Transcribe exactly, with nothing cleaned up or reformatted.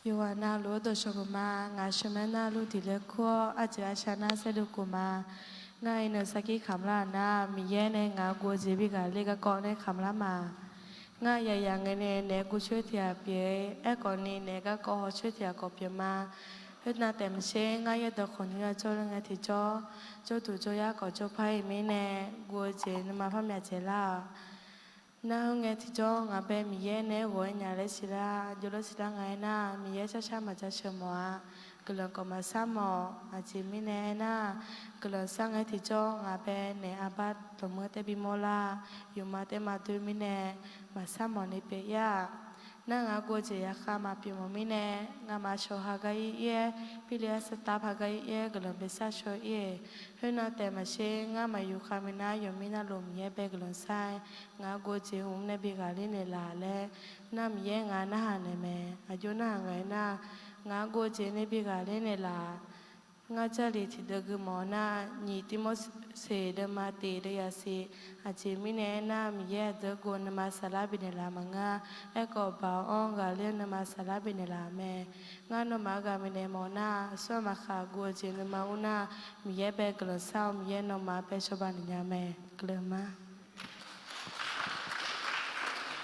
Yawqghaq navluf-anr dawqshawq geuf ma. Ngaq sheuqmae nar lur diq laer kur-awr, arjeuq arshar nar saerlu khof ma. Ngar iqnan sarkir kamq lar-euq nar, Miqyaer nae ngaq-euq guvjeq bi ghaqler garkawv nae kamq lar ma. Ngar yaqyaq ngae nae naef guvcoer tiq ghaq pyeuf-ir, aerkhawf ni naef garkawv hawcoer tiq ghaq khawf pyeuf ma. Khoernav taef maqsher, ngar yaerdawq khawqnymr-a jawrle ngae tiqjawr, jawrduq jawryar khawf jawrpar-ir mirnae, guv-eu jeq nuima parmyav dzaeqlar-awq. Nar khoerngae tiqjawr ngaq bae Miqyaer nae-aer ghawq-aer nya laer siqlar, jawrler siqlar nga-aer nar, Miqyaer carshar maqjaceuq mawf-a. Guiqlanq khawf maqsar mawf. Aqjeq mirnae aernar, guiqlanq sar ngae tiqjawr ngaq bae naef arbar dawqmur taer bimawr lar, yawqma taer ma doer mirnae, maqsar mawf ni pyeuf-ir-aq. Nar ngaq guv-eu jeq yaqkhav maqpyeuf mawf mirnae, ngamaf shawq hagar ir-aer, pirli arsar tav hagar ir-aer guiqlanq baesar shaw-ir-eq. Khoernav taef maqsher, ngar maqyuf khav minav yawqmir navluf Miqyaer bae guiqlanq sar-aer, ngaq guv-eu jeq hmq nae bi ghaqler naeqlaf laer, nar Miqyaer ngaq narhaq naeq mae. Aqjox narhaq ngae nar, ngaq guv-eu jeq nae bi ghaqler naeqlaf. Ngar Jarlif tiqdeuv gui mawf-eu nar, nyiq Tirmorseq deuvma tiq deuv yasiq. Aqjeq mirnae aernar, Miqyaer aqdui-anr guv-eu nuima saflar bifnaeq laf maqngeur-a. Aerkhawf, baoq-anr ghaqler-eu nuima saflar bifnaeq laf mae. Ngar nawmaf-anr ghaq maeqnaeq mawf nar, aqsur aqmaf khaq guv-eu jeq nuima ur nar, Miqyaer bae guiqlanq sar-awr, Miqyaer nawmaf-anr bae cawba naeq nya mae. Guiqlanq ma.